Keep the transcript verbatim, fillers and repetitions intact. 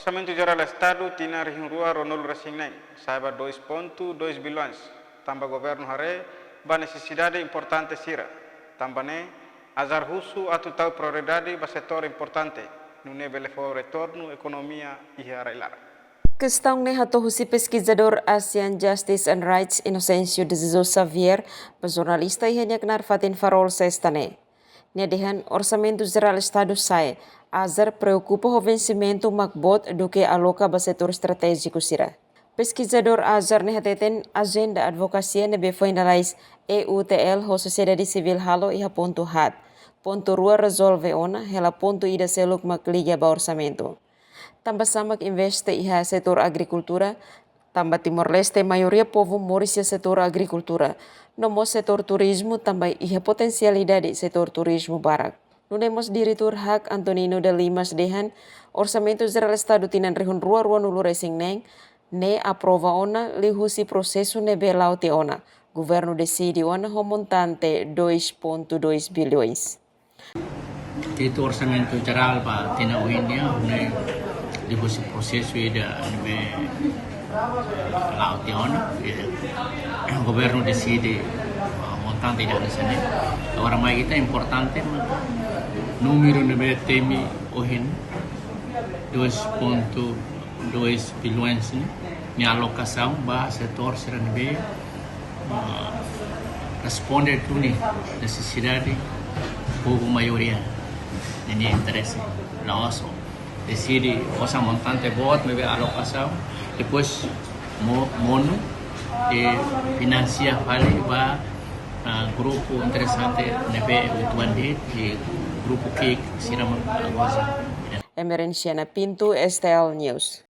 Orsamentu Jerál Estadu tinan rihun rua ruanulu resin neen sa'e ba dois ponto dois bilhões, tanba governu haree ba nesesidade importante sira. Tanba ne'e, AJAR husu atu tau prioridade ba setór importante, nune'e bele fó retornu ekonomia iha rai-laran. Kestaun ne'e hato'o husi peskizadór Asian Justice and Rights, Inocêncio de Jesus Xavier, ba jornalista iha nia knaar fatin Farol, Sesta ne'e. Nia dehan Orsamentu Jerál Estadu sa'e, AJAR preokupa ho vensimentu mak boot duké aloka ba setór estratéjiku sira. Peskizadór AJAR ne'e hateten ajenda advokasia ne'ebé foin lalais E U T L ho sosiedade sivíl halo iha pontu haat. Pontu rua rezolve ona, hela pontu ida seluk mak liga ba orsamentu. Tanba sá mak investe iha setór agrikultura, tanba Timor-Leste maioria povu moris iha setór agrikultura, no mós setór turizmu tanba iha potensialidade setór turizmu barak. Nune'e mós diretór hak Antonino de Limas dehan, Orsamentu Jerál Estadu tinan rihun rua ruanulu resin neen ne'e aprova ona liuhusi prosesu ne'ebé la'o tiha ona. Governu deside ona ho montante dois ponto dois bilhões. Diretór Orsamentu Jerál ba tinan ohin nian, ne'e liuhusi prosesu ida ne'ebé la'o tiha ona, eh, governu deside, ah, montante ida hanesan ne'e. Agora, mai ita importante, númeru ne'ebé temi ohin, dois ponto dois bilhões ne'e, nia alokasaun ba setór sira ne'ebé, ah, responde duni nesesidade povu maioria ninia interese. La'ós deside osan montante boot ne'ebé alokasaun, depois mo-, monu, eh, finansia fali ba, ah, grupu interesante ne'ebé uitoan de'it, i grupu ki'ik sira mak goza. Emerenciana Pinto, S T L News.